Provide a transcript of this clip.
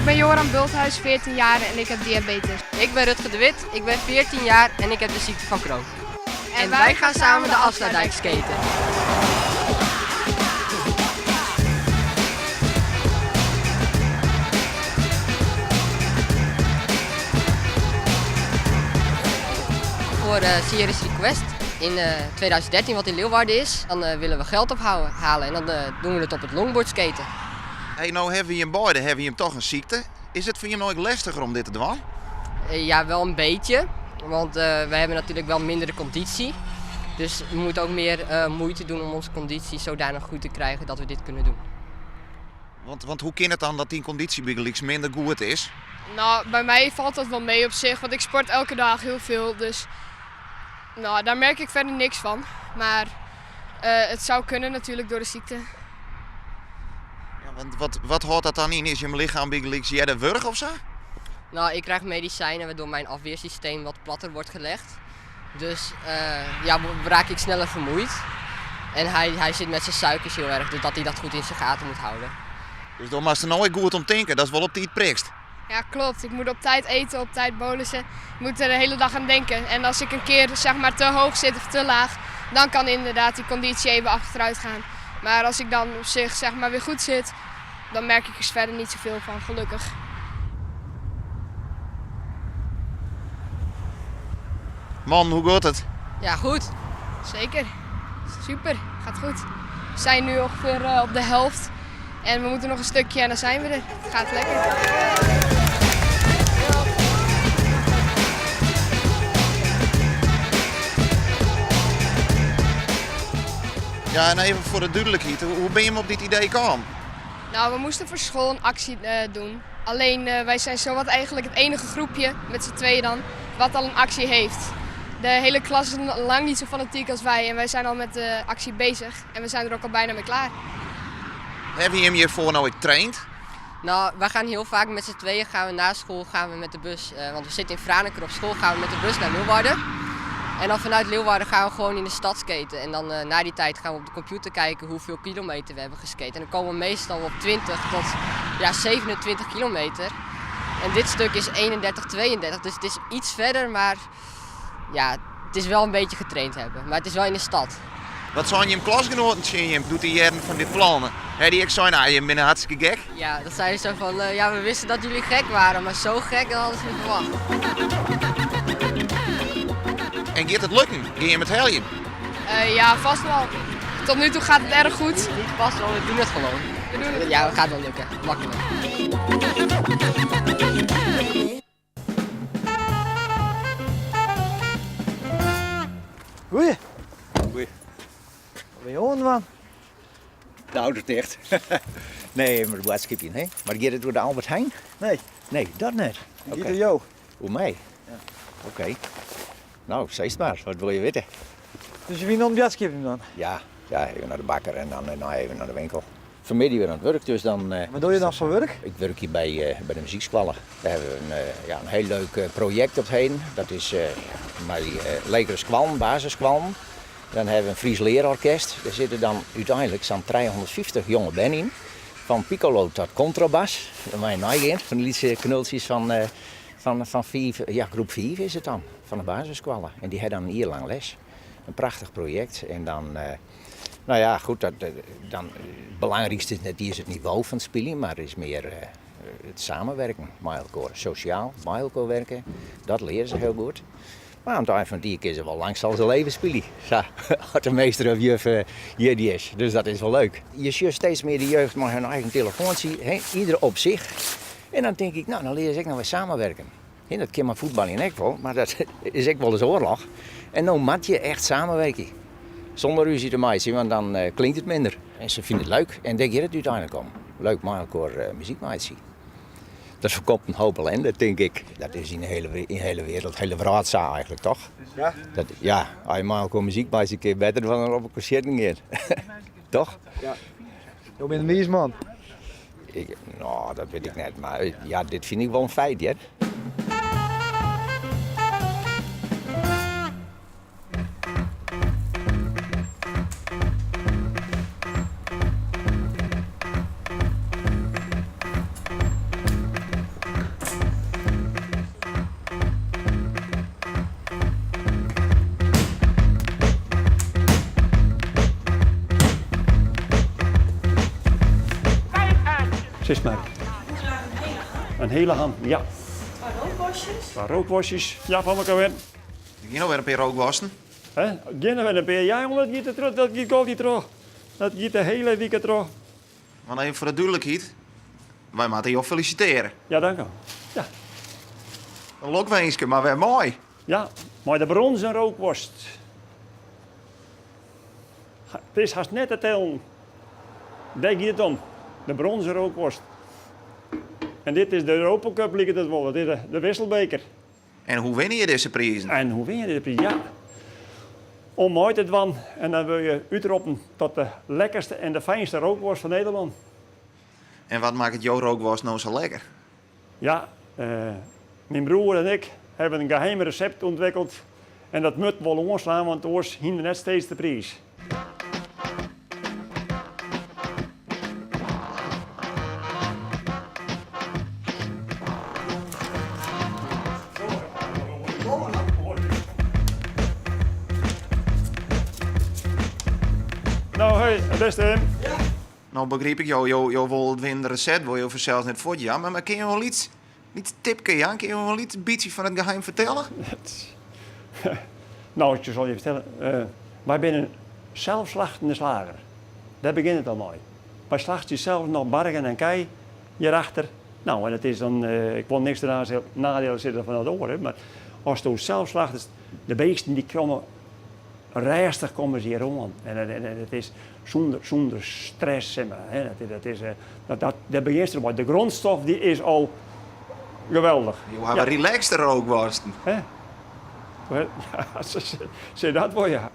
Ik ben Joran Bulthuis, 14 jaar en ik heb diabetes. Ik ben Rutger de Wit, ik ben 14 jaar en ik heb de ziekte van Crohn. En wij gaan samen de Afsluitdijk skaten. Voor Serious Request in 2013, wat in Leeuwarden is, dan willen we geld ophalen en dan doen we het op het longboard skaten. Hey, nou hebben we hem beide, hebben we hem toch een ziekte. Is het voor je nooit lastiger om dit te doen? Ja, wel een beetje. Want we hebben natuurlijk wel mindere conditie. Dus we moeten ook meer moeite doen om onze conditie zodanig goed te krijgen dat we dit kunnen doen. Want hoe kan het dan dat die conditie bij minder goed is? Nou, bij mij valt dat wel mee op zich, want ik sport elke dag heel veel. Dus daar merk ik verder niks van. Maar het zou kunnen natuurlijk door de ziekte. Ja, want wat houdt dat dan in? Is je lichaam bij jij de wurg of zo? Nou, ik krijg medicijnen waardoor mijn afweersysteem wat platter wordt gelegd. Dus raak ik sneller vermoeid. En hij zit met zijn suikers heel erg, dus dat hij dat goed in zijn gaten moet houden. Dus dan mag ze nooit goed om denken, dat is wel op tijd prikst. Ja, klopt. Ik moet op tijd eten, op tijd bolussen. Ik moet er de hele dag aan denken. En als ik een keer te hoog zit of te laag, dan kan inderdaad die conditie even achteruit gaan. Maar als ik dan op zich weer goed zit, dan merk ik er verder niet zoveel van, gelukkig. Man, hoe gaat het? Ja, goed. Zeker. Super. Gaat goed. We zijn nu ongeveer op de helft. En we moeten nog een stukje en dan zijn we er. Het gaat lekker. Ja, en even voor de duidelijkheid. Hoe ben je op dit idee gekomen? We moesten voor school een actie doen. Alleen wij zijn zowat eigenlijk het enige groepje, met z'n tweeën dan, wat al een actie heeft. De hele klas is lang niet zo fanatiek als wij en wij zijn al met de actie bezig. En we zijn er ook al bijna mee klaar. Heb je hem hiervoor nou getraind? Wij gaan heel vaak met z'n tweeën gaan we na school gaan we met de bus. Want we zitten in Franeker op school, gaan we met de bus naar Leeuwarden. En dan vanuit Leeuwarden gaan we gewoon in de stad skaten. En dan na die tijd gaan we op de computer kijken hoeveel kilometer we hebben geskate. En dan komen we meestal op 20 tot 27 kilometer. En dit stuk is 31, 32, dus het is iets verder, maar het is wel een beetje getraind hebben. Maar het is wel in de stad. Wat zijn je klasgenoten zien je doet die jaren van dit plannen? Hè, die ik zei, nou, je bent hartstikke gek. Ja, dat zeiden ze van, ja, we wisten dat jullie gek waren, maar zo gek, dat hadden ze niet verwacht. En gaat het lukken? Ga je met helien? Ja, vast wel. Tot nu toe gaat het erg goed. Niet vast wel, we doen het gewoon. We doen het. Ja, het gaat wel lukken. Makkelijk. Goeie. Goeie. Wat ben je aan, man? De auto dicht. Nee, maar de boodschapje, hè? Maar gaat het door de Albert Heijn? Nee. Nee, dat net. Gaat Oké. door jou. Hoe mij? Ja. Oké. Nou, zeg het maar. Wat wil je weten? Dus je wint om het boodschapje dan? Ja, ja, even naar de bakker en dan even naar de winkel. Vanmiddag weer aan het werk, dus dan Wat doe je dan voor werk? Ik werk hier bij de muziekschool. Daar hebben we een heel leuk project op heden. Dat is bij Lekere Squallen, basisschool. Dan hebben we een Fries leerorkest. Daar zitten dan uiteindelijk zo'n 350 jonge ben in. Van piccolo tot contrabas. Dat mag je nagaan, van de lietse knultjes van vier, ja, groep 4 is het dan, van de basisschool. En die hebben dan een jaar lang les. Een prachtig project. En dan nou ja, goed, dat, dat, dan, het belangrijkste is net niet eens het niveau van het spelen, maar het is meer het samenwerken met elkaar. Sociaal, met elkaar werken, dat leren ze heel goed. Maar aan het eind van die keer is ze wel langs al zijn leven spelen. Zo, als de meester of juf hier die is. Dus dat is wel leuk. Je ziet steeds meer de jeugd met hun eigen telefoontje, hè, ieder op zich. En dan denk ik, dan leren ze ook nog weer samenwerken. Hè, dat kan maar voetbal in ek wel, maar dat is ook wel eens oorlog. En nou moet je echt samenwerken. Zonder ruzie te maken, want dan klinkt het minder. En ze vinden het leuk en daar gaat het uiteindelijk om. Leuk met elkaar muziek maken. Dat voorkomt een hoop ellende, denk ik. Dat is in de hele in de hele wereld, de hele wereld eigenlijk, toch? Ja. Dat, ja, als je met elkaar muziek maakt, is het een keer beter dan op een concert gaat. Toch? Ja. Je bent een wijs man. Dat weet ik net, maar dit vind ik wel een feit, hè. Sis mar. In hiele ham, ja. Twa rookworstjes. Twa rookworstjes, ja, fan elkoar wer. Der gean alwer in pear rookworsten. Hè? Gean der wer in pear? Ja, jonge, dat giet der troch, dat giet altyd troch. Dat giet de hiele wike troch. Want even foar de dúdlikheid, wy moatte jo felisitearje. Ja, dank u. Ja. In lokwinske, mar wêrmei? Ja, mei de bronzen rookworst. It is hast net te tellen. Dêr giet it om, de bronzen rookworst. En dit is de Europa Cup, liket it wol. Dat is de wisselbeker. En hoe winne je dizze prizen? En hoe winne je dizze prizen? Ja, om mei te dwaan en dan wurde je útroppen tot de lekkerste en de fijnste rookworst fan Nederlân. En wat makket jo rookworst no sa lekker? Ja, myn broer en ik hawwe in geheim resept ûntwikkeld en dat moat wol oanslaan, want oars hiene we net steeds de priis. No, hoi, bêste. No begryp ik jo, jo, jo wolle it winnende resept wolle jo fansels net fuortjaan, mar kinne jo in lyts, lyts tipke jaan? Kinne jo in lyts bytsje fan it geheim fertelle? No, ik sil je fertelle. Wy binne in selsslachtende slager. Dêr begjint it al mei. Wy slachtsje sels noch bargen en kij hjirachter. No, en it is dan, ik wol niks ten nadiele sizze fan dat oare, mar asto sels slachtest, de beesten dy komme rêstich komme se hjir oan. En it is sûnder, sûnder stress, sis mar. Dat is, dat, dat, dêr begjinst der mei. De grondstof dy is al geweldich. Jo hawwe relaxte rookworsten. Hè? Ja, sis dat wol, ja.